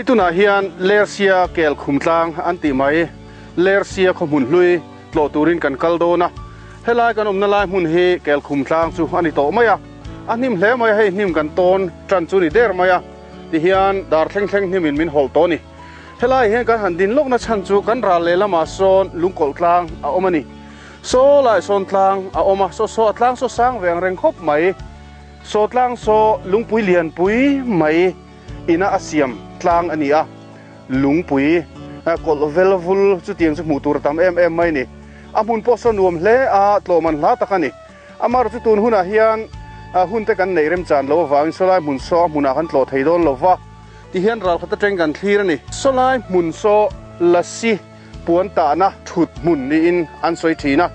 Hei tunah hian Lersia kel khum tlang an tih mai, Lersia khaw hmun hlui tlawh turin kan kal dawn a. Helai kan awmna lai hmun hi kel khum tlang chu a ni tawh mai a. A hnim hle mai a, hei hnim kan tawn tan chu ni der mai a. Tihian dar thleng thleng hnimin min hawlh tawh a ni. Helai hian kan han din lawkna chhan chu kan ral lehlamah sawn lungkawlh tlang a awm a ni. Saw lai sawn tlang a awm a, saw saw a tlang saw sang ve ang reng khawp mai. Saw tlang saw lungpui lianpui mai ina a siam tlang a ni a, lungpui kawlh vel vul chutiang chu hmuh tur a tam em em mai a ni. A hmun pawh saw nuam hle a, tlawhman hla tak a ni. Amaherawhchu tun hunah hian hun te kan neih remchan loh avangin sawlai hmun saw a hmunah kan tlawh thei dawn lo va, tihian ralkhat atang kan thlir a ni. Sawlai hmun saw lasi puan tahna thut hmun niin an sawi thin a.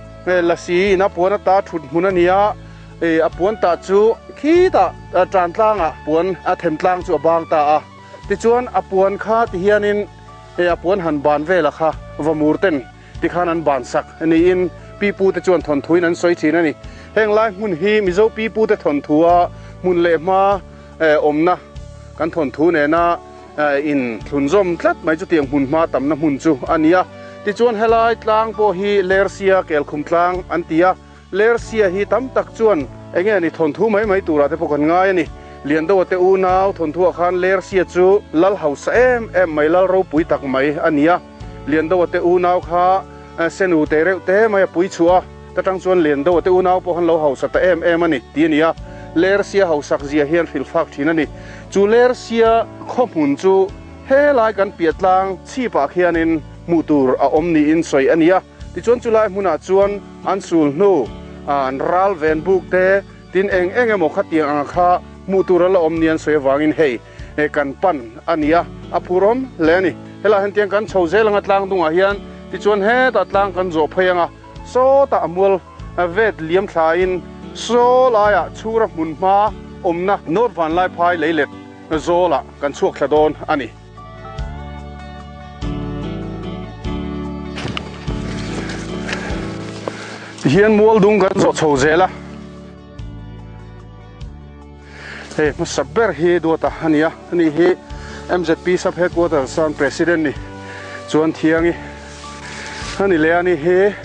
Lasi ina puan ata thut hmun a ni a, a puan tah chu khitah tan tlangah puan a them tlang chu a bang ta a. Tichuan a puan kha tihianin a puan han ban vela kha vamur ten tikhan an ban sak niin pi pu te chuan thawnthuin an sawi thin a ni. Heng lai hmun hi Mizo pi pu te thawnthua hmun leh hma awmna kan thawnthu nena in thlunzawm tlat mai chutiang hmun hma tamna hmun chu a ni a. Tichuan helai tlang pawh hi Lersia Kelkhum tlang an ti a. Lersia hi tam tak chuan enge a ni thawnthu mai mai turah te pawh kan ngai a ni. Liandoa te unau thawnthuah khan Lersia chu lal hausa em em mai, lal ropui tak mai a ni a. Liandoa te unau kha senu te reuh te mai a pui chhuah a, ta tang chuan Liandoa te unau pawh khan lo hausa ta em em a ni ti a ni a. Lersia hausak zia hian hrilh fak thin a ni. Chu Lersia khaw hmun chu helai kan piah tlang chhipah khianin hmuh tur a awm niin sawi a ni a. Tichuan chulai hmunah chuan an sul hnu an ral ven buk te tin eng eng emaw khatiang anga kha hmuh tur a la awm ni an sawi avangin hei kan pan a ni a, a phurawm hle a ni. Helaiah hian tiang kan chho zel anga tlang dungah hian tichuan hetah tlang kan zawh phei anga sawtah a mual vet liam thlain saw laiah chhura hmun hma awmna North Vanlaiphai leilet zawlah kan chhuak thla dawn a ni. Tihian mual dung kan zawh chho zel a, hei hmasa ber hi Duata a ni a, ani hi MZP Sub Headquarters chuan President ni chuan Thiangi a ni leh a, ani hi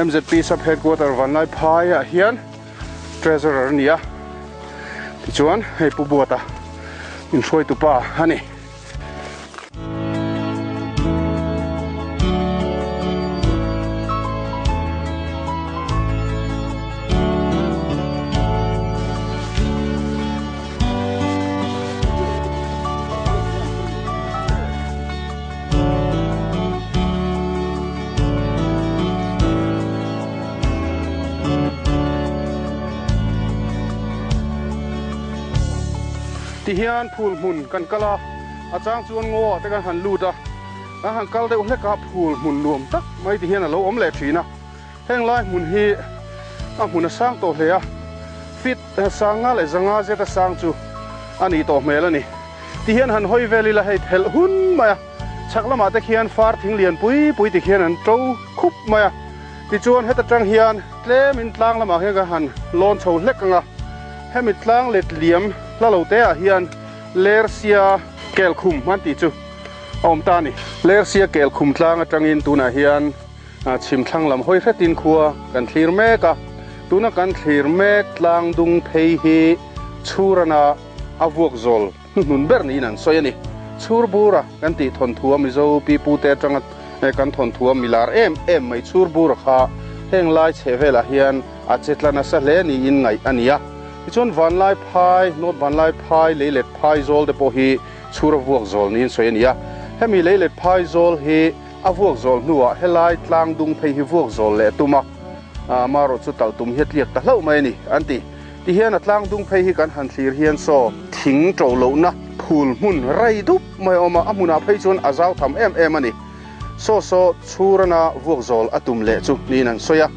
MZP Sub Headquarters Vanlaiphai ah hian Treasurer a ni a, tichuan hei Pu Buata inhruaitu pa a ni. Tihian phul hmun kan kal a, a chang chuan ngaw ah te kan han lut a, kan han kal deuh hlek a, phul hmun nuam tak mai tihian a lo awm leh thin a. Heng lai hmun hi a hmun a sang tawh hle a, feet sanga leh zanga zeta sang chu a nih tawh hmel a ni. Tihian han hawi vel ila hei thelh hun mai a. Chhak lamah te khian far thing lian pui pui ti khian an to khup mai a, tichuan heta tang hian tlemin tlang lamah hian kan han lawn chho hlek ang a, hemi tlang let liam hla lo te ah hian Lersia kelkhum an tih chu a awm ta a ni. Lersia kelkhum tlang atangin tunah hian chhim thlang lam hawi hretin khua kan thlir mek a, tuna kan thlir mek tlang dung phei hi chhurana a vuak zawl Hnuhnun ber niin an sawi a ni. Chhurbura kan tih thawnthua Mizo pipute atanga kan thawnthua milar em em mai Chhurbura kha heng lai chheh velah hian a che tla nasa hle niin ngaih a ni a. Tichuan Vanlai phai, North Vanlai phai, Leilet phai zawl te pawh hi chhur a vuak zawl niin sawi a ni a. Hemi Leilet phai zawl hi a vuak zawl hnuah helai tlang dung phei hi vuak zawl leh a tum a, amaherawh chu talh tum hi a tliak ta hlauh mai a ni an ti. Tihian a tlang dung phei hi kan han thlir hian saw thing to lohna phul hmun rai dup mai a awm a, a hmunah phei chuan a zau tham em em a ni. Saw saw chhurana vuak zawl a tum leh chu niin an sawi a,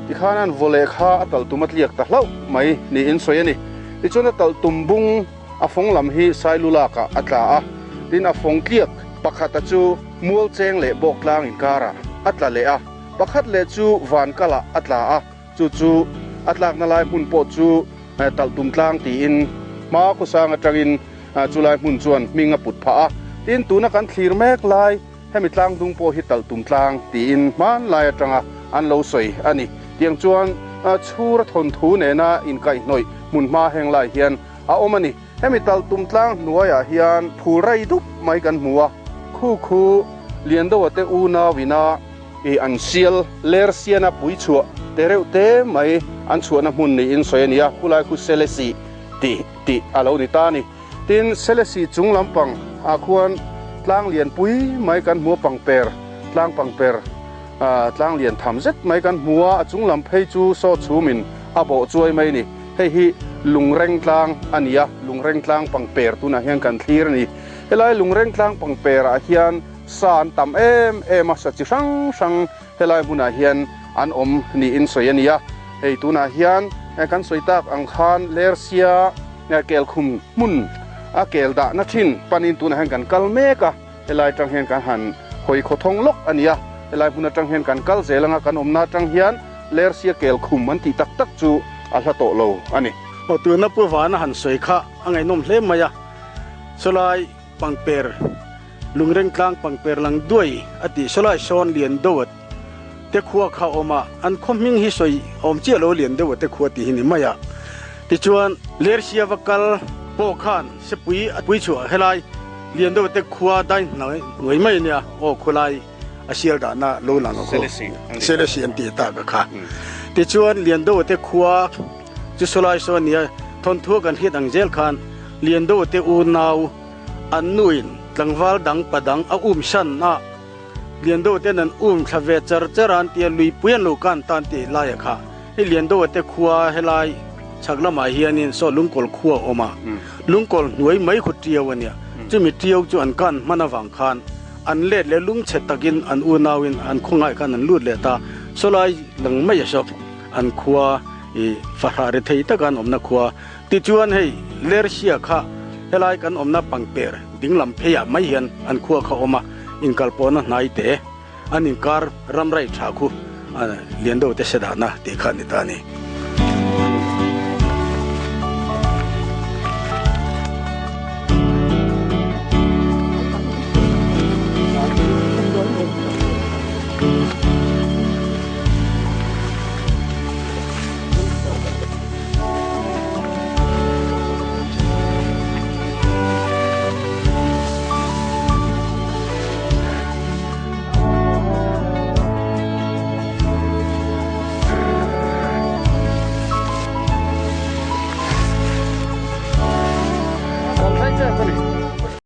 tikhan an vaw leh kha a talh tum a tliak ta hlauh mai niin sawi a ni. Tichuan a talh tum bung a fawng lam hi Sailu lakah a tla a, tin a fawng tliak pakhata chu mual cheng leh bawk tlang inkarah a tla leh a, pakhat leh chu van kalah a tla a. Chu chu a tlakna lai hmun pawh chu talh tum tlang tiin hma khawsang atangin chu lai hmun chuan hming a put phah a. Tin, tuna kan thlir mek lai hemi tlang dung pawh hi Talhtum tlang tiin hmanlai atanga an lo sawi a ni. Tiang chuan chhura thawnthu nena inkaihhnawih hmunhma heng lai hian a awm a ni. Hemi Talhtum tlang hnuaiah hian phul rei dup mai kan hmu a, khu khu Liandoa te unau ina i an sial ler siana pui chhuah te reuh te mai an chhuahna hmun niin sawi a ni a, khulai khu Selesih tih tih a lo ni ta a ni. Tin, Selesih chung lampang ah khuan tlang lian pui mai kan hmu a, pangper, tlang pangper, tlang lian tham zet mai kan hmu a, a chung lam phei chu saw chhumin a bawh chuai mai a ni. Hei hi Lungreng tlang a ni a, Lungreng tlang pangper tunah hian kan thlir a ni. Helai Lungreng tlang pangper ah hian sa an tam em em a, sa chi hrang hrang helai hmunah hian an awm niin sawi a ni a. Hei tunah hian kan sawi tak ang khan Lersia kel khum hmun a kel dahna thin panin tunah hian kan kal mek a, helai atang hian kan han hawi khawthawng lawk a ni a. Helai hmun atang hian kan kal zel anga kan awmna atang hian Lersia kel khum an tih tak tak chu a hla tawh lo a ni. Aw tuna Pu Vana han sawi kha a ngaihnawm hle mai a, chulai pangper Lungreng tlang pangper lang duai a tih sawlai sawn lian deuh te khua kha awm a, an khaw hming hi sawi awm chiah lo lian deuh te khua tih hi ni mai a. Tichuan Lersia va kal pawh khan sepui a pui chhuah helai lian deuh te khua dai hnuai mai a nia aw khulai a sial dahna lo lang a khaw Selesih an tih tak a kha. Tichuan lian deuh te khua chu sawlai sawn nia thawnthu kan hriat ang zel khan lian deuh te unau An nuin tlangval dang pa dang a um san a, Liandoa ten an um thla ve char char a an ti a, luipui an lo kan tan tih laia kha hei Liandoa te khua helai chhak lamah hianin saw Lungkawl khua a awm a, Lungkawl hnuai mai khu tiau a nia, chumi tiau chu an kan hman avang khan an let leh lungchhe takin an unauin an khawngaih khan an lut leh ta, sawlai lang mai a saw an khua i fahrah ri thei taka an awmna khua. Tichuan hei Lersia kha helai kan awmna pangper dinglam pheiah mai hian an khua kha awm a, inkalpawhna hnai te an inkar ram raih tha khu lian deuh te se dahna tih kha a ni ta a ni.